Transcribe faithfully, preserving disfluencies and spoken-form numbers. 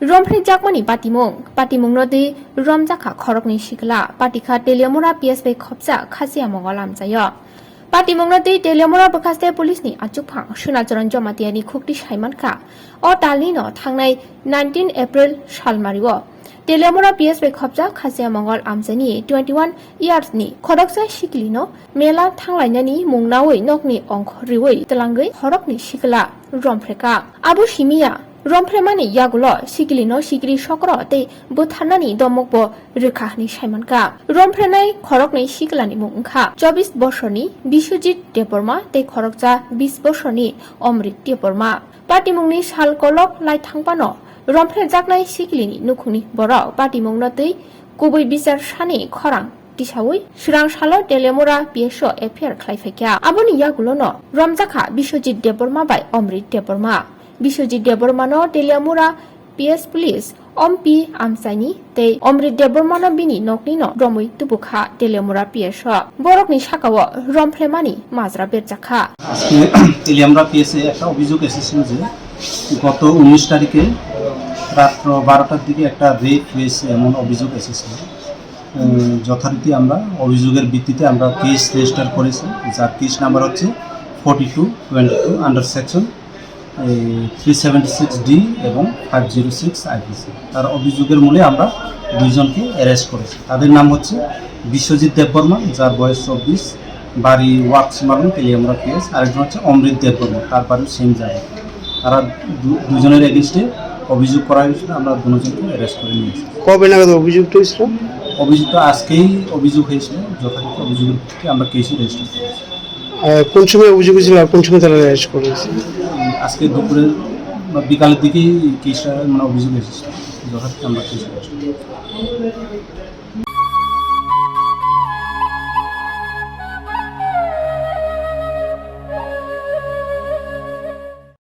Romphre jakmani patimung, patimungno twi romjakha khoroknwi sikla, patikha Teliamura P S bai khopjak Khasia Mongol amchaio. Patimungno twi Teliamura bwkhaste police ni achukphang Sunacharan Jomatiani khukti saimankha. O talnino thangnai nineteen April salmario Teliamura P S bai khopjak Khasia Mongol amchaini twenty one years ni khoroksa sikilino mela thanglainani mungnawi nokni ongkhor riwi twlangwi khoroknwi sikla romphrekha. Abo simiya, romphre mani yagulo sikilino sikiri sokro tei bwtharnani domokbo rwkha hwnwi saimankha. Romphrenai khoroknwi sikilani mung wngkha chobis bosorni Biswajit Debbarma tei khoroksa bis bosorni Omrit Debbarma. Patimungni sal kolok lai thangphano romphrejaknai sikilini nukhungni borok patimungno twi kubui bichar sani khorang tisaui swrang salo Teliamura P S o F I R khlai phaikha. Aboni yagulono romjakha Biswajit Debbarma bai Omrit Debbarma. Biswajit Debbarmano Teliamura P S police Ompi amchaini tei Omrit Debbarmano bini noknino romwi tubukha Teliamura P S o. Borokni sakao romphlemani majra berjakha. আজকে তেলিয়ামরা পিএসএ একটা অভিযোগ এসেছিল যে গত উনিশ তারিখে রাত্র বারোটার দিকে একটা রেপ হয়েছে, এমন অভিযোগ এসেছিল। উম, যথারীতি আমরা অভিযোগের ভিত্তিতে আমরা কেস রেজিস্টার করেছি, যার কেস নাম্বার হচ্ছে forty two twenty two, under section three seventy six D এবং ফাইভ জিরো সিক্স আইপিসি। তার অভিযোগের মূলে আমরা দুইজনকে অ্যারেস্ট করেছি। তাদের নাম হচ্ছে বিশ্বজিৎ দেববর্মা, যার বয়স চব্বিশ, বাড়ি ওয়ার্কস মালুম, তেলিয়ামুড়া পিএস। আরেকজন হচ্ছে অমৃত দেববর্মা, তার বাড়ি সেম জায়গায়। তারা দু-, দুজনের এগেনস্টে অভিযোগ করা হয়েছিল, আমরা দুজনকে অ্যারেস্ট করে নিয়েছি। কবে নাগাদ অভিযুক্ত হয়েছিল? অভিযুক্ত আজকেই অভিযোগ হয়েছিল, যথাযথ অভিযোগের ভিত্তিতে আমরা কেসও রেজিস্টার করেছি। আহ, কোন সময় অভিযোগ হয়েছিল আর কোন সময় তারা অ্যারেস্ট করেছে? আজকে দুপুরে বা বিকালের দিকেই কেসটা, মানে, অভিযোগ এসেছিল, যথারীতি আমরা কেস অ্যারেস্ট করেছি।